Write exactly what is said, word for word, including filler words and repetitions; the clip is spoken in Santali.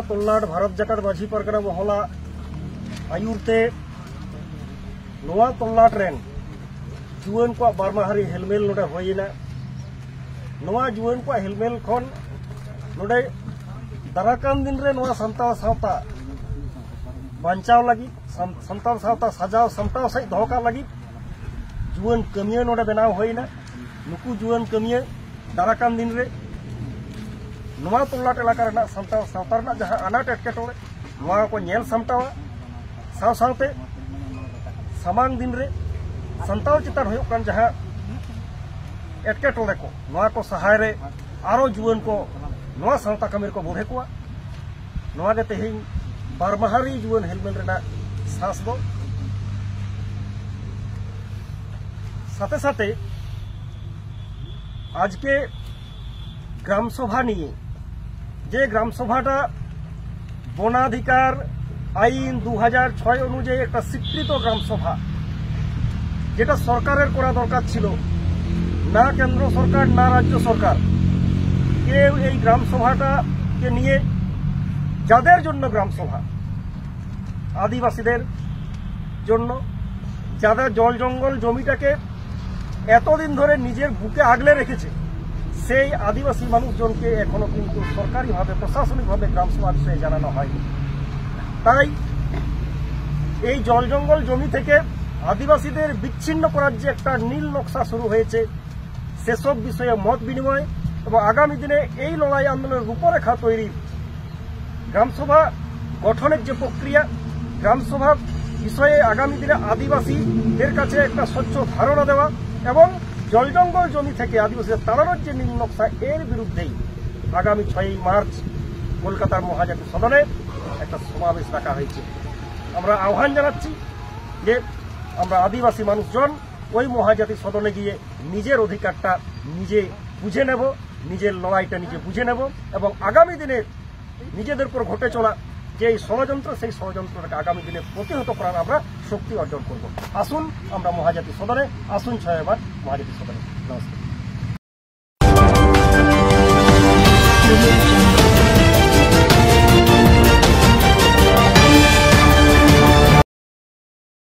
ᱛᱚᱞᱞᱟᱴ ᱵᱷᱟᱨᱚᱛ ᱡᱟᱠᱟᱛ ᱢᱟᱹᱡᱷᱤ ᱯᱟᱨᱜᱟᱱᱟ ᱢᱚᱦᱚᱞᱟᱜ ᱟᱹᱭᱩᱨ ᱛᱮ ᱱᱚᱣᱟ ᱛᱚᱞᱞᱟᱴ ᱨᱮᱱ ᱡᱩᱣᱟᱹᱱ ᱠᱚᱣᱟᱜ ᱵᱟᱨ ᱢᱟᱦᱟ ᱨᱮ ᱦᱮᱞᱢᱮᱞ ᱱᱚᱰᱮ ᱦᱩᱭᱮᱱᱟ᱾ ᱱᱚᱣᱟ ᱡᱩᱣᱟᱹᱱ ᱠᱚᱣᱟᱜ ᱦᱮᱞᱢᱮᱞ ᱠᱷᱚᱱ ᱱᱚᱰᱮ ᱫᱟᱨᱟᱠᱟᱱ ᱫᱤᱱ ᱨᱮ ᱱᱚᱣᱟ ᱥᱟᱱᱛᱟᱲ ᱥᱟᱶᱛᱟ ᱵᱟᱧᱪᱟᱣ ᱞᱟᱹᱜᱤᱫ, ᱥᱟᱱ-, ᱥᱟᱱᱛᱟᱲ ᱥᱟᱶᱛᱟ ᱥᱟᱡᱟᱣ ᱥᱟᱢᱴᱟᱣ ᱥᱟᱺᱦᱤᱡ ᱫᱚᱦᱚ ᱠᱟᱜ ᱞᱟᱹᱜᱤᱫ ᱡᱩᱣᱟᱹᱱ ᱠᱟᱹᱢᱤᱭᱟᱹ ᱱᱚᱰᱮ ᱵᱮᱱᱟᱣ ᱦᱩᱭᱮᱱᱟ᱾ ᱱᱩᱠᱩ ᱡᱩᱣᱟᱹᱱ ᱠᱟᱹᱢᱤᱭᱟᱹ ᱫᱟᱨᱟᱠᱟᱱ ᱫᱤᱱ ᱨᱮ ᱱᱚᱣᱟ ᱛᱚᱞᱞᱟᱴ ᱮᱞᱟᱠᱟ ᱨᱮᱱᱟᱜ ᱥᱟᱱᱛᱟᱲ ᱥᱟᱶᱛᱟ ᱨᱮᱱᱟᱜ ᱡᱟᱦᱟᱸ ᱟᱱᱟᱴ ᱮᱴᱠᱮᱴᱚᱬᱮ, ᱱᱚᱣᱟ ᱠᱚ ᱧᱮᱞ ᱥᱟᱢᱴᱟᱣᱟ᱾ ᱥᱟᱶ ᱥᱟᱶᱛᱮ ᱥᱟᱢᱟᱝ ᱫᱤᱱ ᱨᱮ ᱥᱟᱱᱛᱟᱲ ᱪᱮᱛᱟᱱ ᱦᱩᱭᱩᱜ ᱠᱟᱱ ᱡᱟᱦᱟᱸ ᱮᱴᱠᱮᱴᱚᱬᱮ ᱠᱚ, ᱱᱚᱣᱟ ᱠᱚ ᱥᱟᱦᱟᱭ ᱨᱮ ᱟᱨᱚ ᱡᱩᱣᱟᱹᱱ ᱠᱚ ᱱᱚᱣᱟ ᱥᱟᱶᱛᱟ ᱠᱟᱹᱢᱤ ᱨᱮᱠᱚ ᱵᱚᱲᱦᱮ ᱠᱚᱣᱟ᱾ ᱱᱚᱣᱟ ᱜᱮ ᱛᱮᱦᱮᱧ ᱵᱟᱨ ᱢᱟᱦᱟ ᱨᱮ ᱡᱩᱣᱟᱹᱱ ᱦᱮᱞᱢᱮᱞ ᱨᱮᱱᱟᱜ ᱥᱟᱸᱥ ᱫᱚ᱾ ᱥᱟᱛᱷᱮ ᱥᱟᱛᱷᱮ ᱟᱡᱠᱮ ᱜᱨᱟᱢ ᱥᱚᱵᱷᱟ ᱱᱤᱭᱮ, ᱡᱮ ᱜᱨᱟᱢ ᱥᱚᱵᱷᱟটা বনাধিকার আইন দু হাজার ছয় অনুযায়ী একটা স্বীকৃত গ্রাম সভা, যেটা সরকারের করা দরকার ছিল, না কেন্দ্র সরকার না রাজ্য সরকার কেউ এই গ্রাম সভাটাকে নিয়ে, যাদের জন্য গ্রাম সভা, আদিবাসীদের জন্য, যারা জল জঙ্গল জমিটাকে এতদিন ধরে নিজের বুকে আগলে রেখেছে, সেই আদিবাসী মানুষজনকে এখনো কিন্তু সরকারিভাবে, প্রশাসনিকভাবে গ্রাম সভা বিষয়ে জানানো হয়নি। তাই এই জল জঙ্গল জমি থেকে আদিবাসীদের বিচ্ছিন্ন করার যে একটা নীল নকশা শুরু হয়েছে, সেসব বিষয়ে মত বিনিময় এবং আগামী দিনে এই লড়াই আন্দোলনের রূপরেখা তৈরি, গ্রামসভা গঠনের যে প্রক্রিয়া, গ্রামসভা বিষয়ে আগামী দিনে আদিবাসীদের কাছে একটা স্বচ্ছ ধারণা দেওয়া এবং জলজঙ্গল জমি থেকে আদিবাসীদের তাড়ানোর যে নীল নকশা, এর বিরুদ্ধেই আগামী ছয়ই মার্চ কলকাতার মহাজাতি সদনে একটা সমাবেশ ডাকা হয়েছে। আমরা আহ্বান জানাচ্ছি যে আমরা আদিবাসী মানুষজন ওই মহাজাতি সদনে গিয়ে নিজের অধিকারটা নিজে বুঝে নেব, নিজের লড়াইটা নিজে বুঝে নেব এবং আগামী দিনের নিজেদের উপর ঘটে চলা যে এই ষড়যন্ত্র, সেই ষড়যন্ত্রটাকে আগামী দিনে প্রতিহত করার আমরা শক্তি অর্জন করব। আসুন আমরা মহাজাতি সদনে, আসুন ছয় মার্চ মহাজাতি সদনে। নমস্কার।